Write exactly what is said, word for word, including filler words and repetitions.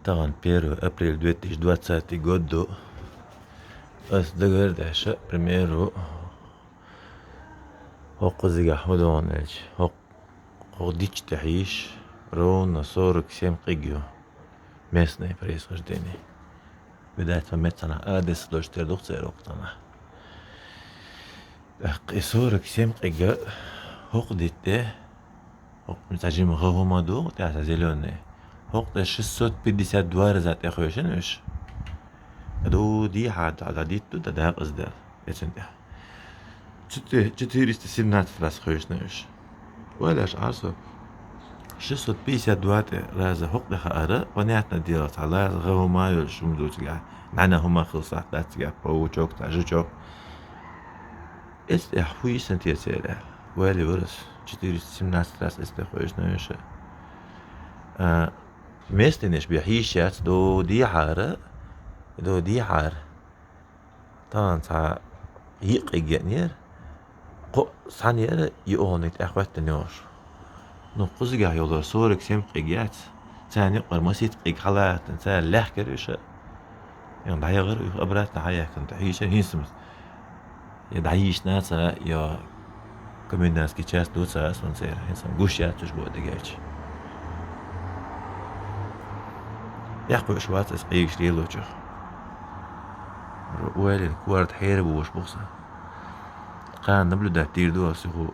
Тахан первое апреля две тысячи двадцатый год ду. Ас дагардеш, к примеру, хӀокхузигахь хӀу догӀун аьлча, хӀокху, хӀокху дитта тӀехь йиш ровно сорок семь къиг ю. Местное происхождение. Видать, ма меттана адес дочу тера дух церан вакхтана. ТӀаккха и сорок семь къига хӀокху дитте, хӀокху цхьа жима гӀа хӀума ду, тӀехь цхьа зелёный. ХӀокху тӀе шестьсот пятьдесят два раза тӀе хевшина уьш. Ду дийхьа, да, да, дитт ду, да, дакъаза дел. Эцун тӀехь. Четы-, четыреста семнадцать раз хевшина уьш. Валаш Ӏарсо. Шестьсот пятьдесят два тӀе раза хӀокху тӀе хаара, понятное дело, цхьа лаза гӀа хӀума йолуш хӀума ду цигахь. Нана хӀума хила сахьт дац цигахь, паучок, цхьа жучок. Эцу тӀехь хӀу йисна те церан? Вали варас. Четыреста семнадцать раз эцу тӀе хевшина уьш. А, местанаш бехьийша яц, ду дийхьара, ду дийхьара. Тахана цхьа йиъ къиг еънера, кхо санера йоьалгӀаниг тӀехь хӀоьттина йолуш. Ну, кхузигахь йолу сорок семь къиг яц, царна юкъара масийтта къиг хьалаьттина, цара лаьхкира уьш. Юха дӀаяхара, юха обратно хьаяьхкина, тӀе хьийшара хӀинца-м. Я дӀайийшина ца, я комендантский час ду ца, ас ван церан, хӀинца-м гуш яц уьш боху дигайча. Яхкхуьуш вац ас къигаш лелочух. Уэлин корта хьера вуш бу сан. Кхана наблюдать дийр ду ас юху.